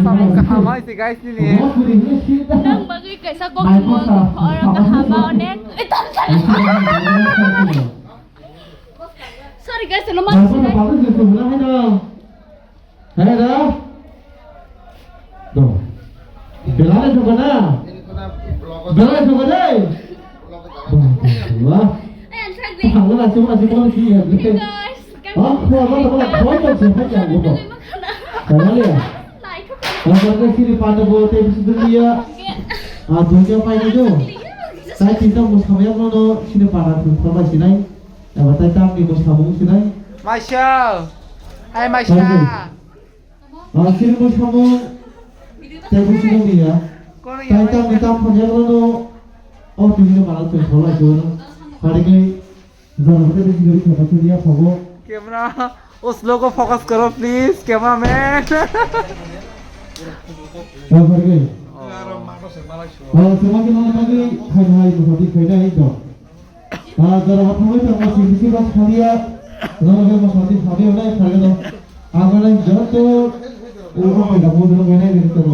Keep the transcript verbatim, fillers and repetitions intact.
Samung kaham hai si guys nini. Nang bagwi kaisa kok mo oro kaham ba onek. Sorry guys, no mas. Hei da. Do. Belai jogana. Belai jogana. Wah. Ang na sima sima ni ya. Guys, Oh, wah, wah, wah, wah, wah, wah, wah. Wah, ya. Wah, wah, wah, sini pada bo te bisu dunia. Ah, dunia pai ni do. Tai tinta musamaya mo no sini pada tu sama sinai. Ya, batai tam ni musamung sinai. Masya. Hai, Masya. Baik. Ah, sini musamung. Te bisu dunia. Tai tam ni tam panya mo no. Oh, tu ni pada tu sama sinai. Pada ke Jara hwnkhe bini gari khata suriya phogo. Camera, o slow ko focus karo, please, cameraman. Jara hwnkhe. Oh, sema ke nang tadi, hai hai, mosadi khai dai do. Ah, jara hwnkhe tamo sing sing bas khaliya, jara hwnkhe mosadi khabe onai khai do. Ang onai joto, o ko khai da mo dro khai dai do.